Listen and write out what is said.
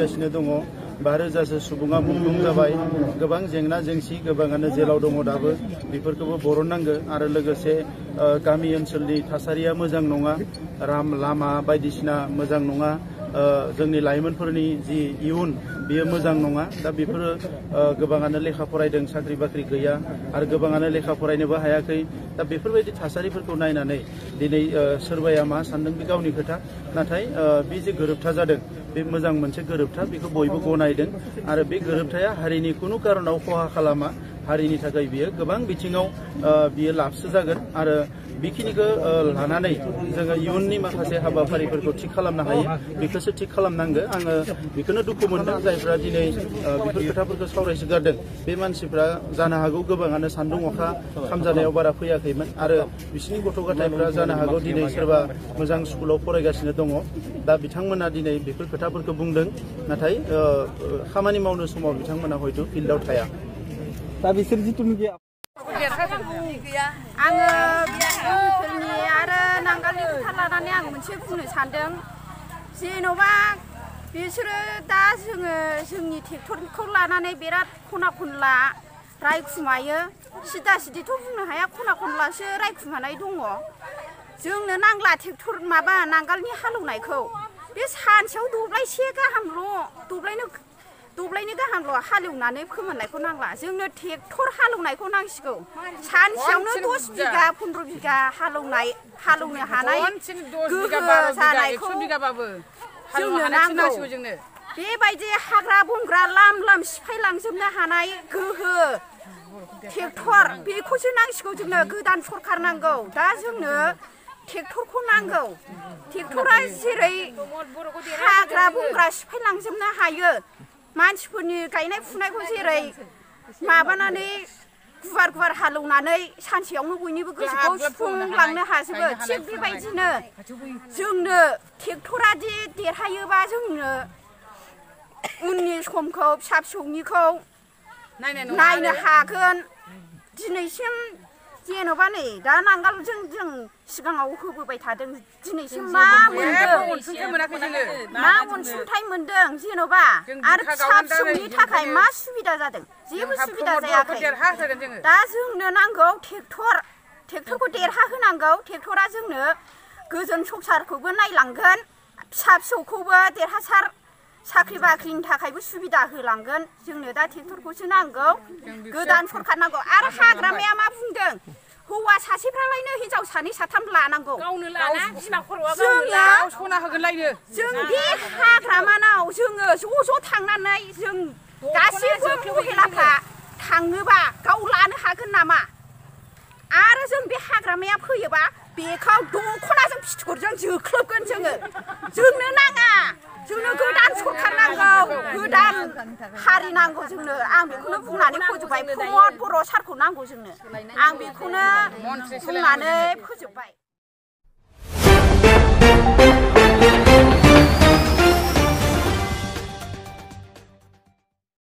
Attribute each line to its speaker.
Speaker 1: सोलिगासिनो दङ। 5,000सो सुबुङा मुंख्लं जाबाय। गोबां जेंना जेंसि गोबाङानो जेलाव दङ दाबो। बेफोरखौबो बरननांगो आरो लोगोसे गामि ओनसोलनि थासारिया मोजां नङा। लामा बायदिसिना मोजां नङा। जोंनि लाइमोनफोरनि जि इयुन बियो मोजां नङा। दा बेफोरो गोबाङानो लेखा फरायदों, साख्रि बाख्रि गैया आरो गोबाङानो लेखा फरायनोबो हायाखै। दा बेफोरबायदि थासारिफोरखौ नायनानै दिनै सोरबाया मा सानदों बे गावनि खोथा। नाथाय बे जे गोरोबथा जादों बे मोजां मोनसे गोरोबथा, बेखौ बयबो गनायदों आरो बे गोरोबथाया हारिनि खुनु कारनाव खहा खालामा। हारिनि थाखाय बियो गोबां बिथिङाव बियो लाबसो जागोन आरो बेखिनिखौ लानानै जोङो इयुननि माखासे हाबाफारिफोरखौ थिग खालामनो हायो। बेखौसो थिग खालामनांगो। आङो बेखौनो दुखु मोनदों जायफ्रा दिनै बेफोर खोथाफोरखौ सावरायसोगारदों बे मानसिफ्रा जानो हागौ गोबाङानो सान्दुं अखा खामजानायाव बारा फैयाखैमोन आरो बिसिनि गथ' गथायफ्रा जानो हागौ दिनै सोरबा मोजां स्कुलाव फरायगासिनो दङ। दा बिथांमोना दिनै बेफोर खोथाफोरखौ बुंदों, नाथाय खामानि मावनो समाव बिथांमोना हयथ' फिल्डआव थाया।
Speaker 2: दा बिसोर जिथुनिखि
Speaker 3: आङो ओनसोलनि आरो नांगालनि खोथा लानानै आं मोनसे बुंनो सानदों। जेन'बा बिसोरो दा जोंनि ट्रेक्टरखौ लानानै बिराद खना खनला रायखुमायो। सिदा सिदिथ' बुंनो हाया, खना खनलासो रायखुमानाय दङ। जोंनो नांला ट्रेक्टर माबा नांगालनि हालेवनायखौ। बे सानसेयाव दब्लायसे गाहामल' दब्लायनि गाहामल' हालेवनानै फोमोननायखौ नांला। जोंनो ट्रेक्टर हालेवनायखौ नांसिगौ। सानसेयावनो 10 बिगा 15 बिगा हालेवनो हानाय गोहो जानायखौ जोंनो नांगौ। बेबायदि हाग्रा बंग्रा लाम लाम सिफायलांजोबनो हानाय गोहो ट्रेक्टर बेखौसो नांसिगौ जोंनो। गोदान सरखार नांगौ। दा जोंनो ट्रेक्टरखौ नांगौ। ट्रेक्टरा जेरै हाग्रा बंग्रा सिफायलांजोबनो हायो, मानसिफोरनि गायनाय फुनायखौ जेरै माबानानै गुवार गुवार हालेवनानै सानसेयावनो बयनिबो गोसोखौ सुफुंलांनो हाजोबो, थिग बेबायदिनो जोंनो ट्रेक्टरा दि देरहायोबा जोंनो उननि समखौ फिसा फिसौनिखौ नायनो हागोन। दिनैसिम जेन'बा नै दा नांगालजों जों सिगाङाव होबोबाय थादों। दिनैसिम मा मोनदों? मा अनसुंथाइ मोनदों जेन'बा? आरो फिसा फिसौनि थाखाय मा सुबिदा जादों? जेबो सुबिदा जायाखै। दा जोंनो नांगौ ट्रेक्टरखौ देरहाहोनांगौ। ट्रेक्टरा जोंनो गोजोन संसारखौबो नायलांगोन, फिसा फिसौखौबो देरहासार साख्रि बाख्रिनि थाखायबो सुबिदा होलांगोन। जोंनो दा ट्रेक्टरखौसो नांगौ। गोदान सरखार नांगौ। आरो हाग्रामाया मा बुंदों? हौवा सासेफ्रालायनो हिनजाव 2 3 लानांगौ। जों बे हाग्रामानाव जोङो ज' थांनानै जों गासिबो महिलाफ्रा थाङोबा गाव लानो हागोन नामा? आरो जों बे हाग्रामाया फैयोबा बेखौ दख'नाजों फिथरजों जोख्लोबगोन जोङो। जोंनो नाङा। जोंनो गोदान सरखार नांगौ, गोदान हारि नांगौ जोंनो। आं बेखौनो बुंनानै फोजोबबाय। प्रमद बर' सारखौ नांगौ जोंनो। आं बेखौनो बुंनानै फोजोबबाय।